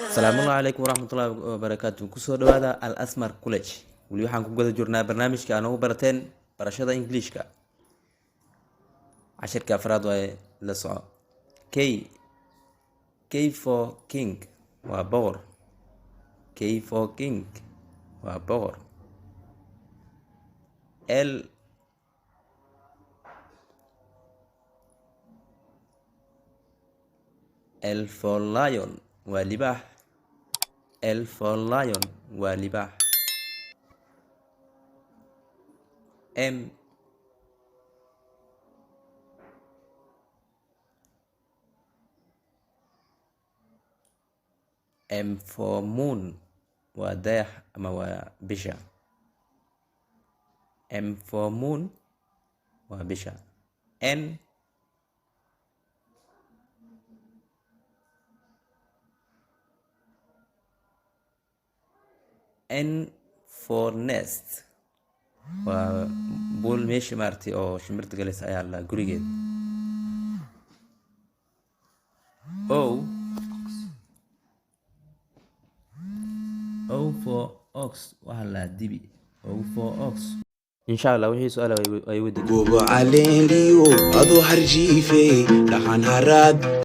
Asalaamullahi calaykum waraxmatullahi wabarakaatu. Kusoo dhawaada Al Asmar College. Weli waxaan ku guda jirnaa barnaamijka aan ugu barateen barashada Ingiliishka. Cashirka afraad waaye, la soco. K, K for king, waa boqor. K for king waa boqor. L, L for lion, waa libaax. L for lion waa libaax. M, M for moon, waa dayax ama waa bisha. M for moon waa bisha. N, N for nest, waa buul, meesha maaragtay oo shimbirta galaysa ayaa la gurigeed. O, O for ox, waxaa la dibi. O for ox. Insha Allah wixii su-aal ay weydiin. Gobo caleeliyo adoo harjiife dhaxan haraad.